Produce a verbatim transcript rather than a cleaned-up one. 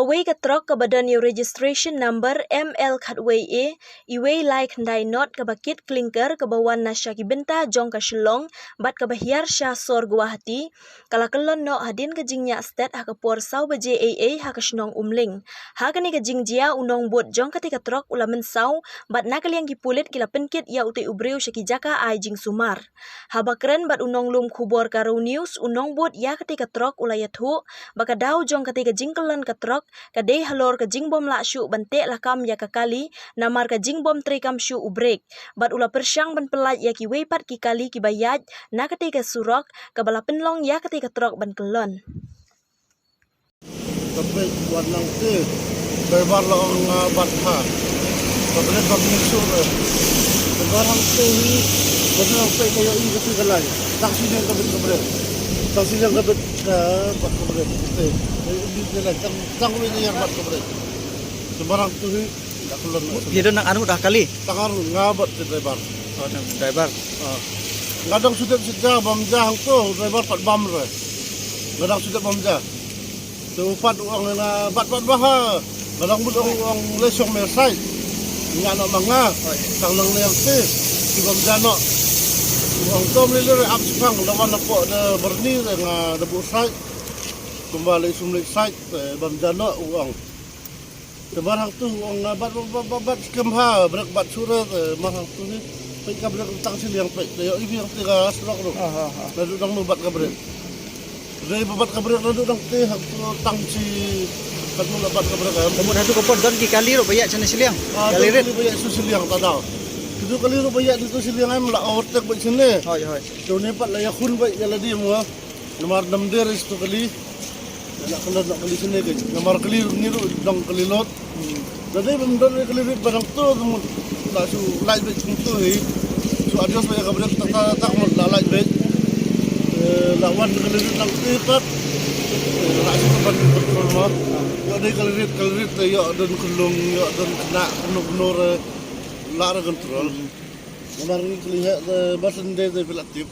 Wei ka trok kaba don ïa u registration number M L khatwei A, iwei lai khyndai not kaba kit klinker kaba wan na sha ki bynta jong ka Shillong bad kaba hiar sha sor Guwahati, ka la kyllon noh hadien ka jingñiah stet ha ka por saw baje eiei ha ka shnong Umling. Ha kane ka jingjia u nongbud jong kata ka trok u la mynsaw bad na ka liang ki pulit ki la pynkit ïa utei u briew sha ki jaka ai jingsumar. Haba kren bad u nonglum khubor ka Raw News, u nongbud ïa kata ka trok u la ïathuh ba ka daw jong kata ka jingkyllon ka trok ka dei halor ka jingbym lah shuh ban teh lakam ïa ka kali namar ka jingbym treikam shuh u brake. Bad u la pyrshang ban pyllait ïa kiwei pat ki kali kiba ïaid na kata ka surok kaba la pynlong ïa kata ka trok ban kyllon. Ka peit wan nangte. Driver la ong, ah, bat ha. Ka brake ka bniah shuh re. Driver hangte hi. Ka brake ka peit ka ïohi kata ka lai. Tang shiliang ka bit ka brake. Tang shiliang ka bit, ah, bat ka brake. Te. Te, te, te, tang, tang wei ka ïar bat ka brake. Driver hangte hi. Phi don nang anu da kali? Tang anu nga bad te driver. Oh, nang driver. Ah. Nga dang shu dep shet ja bam ja hangto, driver pat bam re. Nga dang shu dep bam ja. Te u pat u ong nga bat bat bah ha. Nga dang mut ong u ong lei shong mer sait. Nga na ma nga. Tang nang lei te. Ki bam ja noh. U ong tom lei lei ap shipang da wan na po da berni da nga da bu sait. Kumba lei sum lei sait, eh, bam ja noh u ong. Te mar hangtu ong, ah, bat, bat, bat, bat, bat, skem ha, brake bat sure, te mar hangtu hi. Peit ka brake tang shiliang peit, te ïohi biang te ka surok ruh. Ah, ah, ah. Naduh dang mut bat ka brake. Dei ba bat ka brake naduh dang te hangtu tang shi katno la bat ka brake, ah. Te mut hangtu ka por don ki kali ruh ba ïaid shane shiliang. Ah, kali don rit. Kali ba ïaid shu shiliang ta daw. Kitu kali ruh ba ïaid tu shiliang em la overtake ba shane. Hoi, hoi. Te une pat la ïakhun ba ïa lade mo. Namar nam der is tu kali. La kyllon noh kali shane ke. Namar kali ni ruh dang kali lot. Hmm. Lada bym don kali rit ba dang tu mut la shu lait beit kum tu hi. Shu adjust beit ka brake tak tak tak mut la lait beit. Eh, la wan kali rit lang tu pat. Eh, la shu ban control mo. Ïoh dei kali rit, kali rit te ïoh don kylung, ïoh don khynnah, kynnoh kynnoh re. La re control. Hmm. Namar ngi kali heh te ba sende te phi la tip.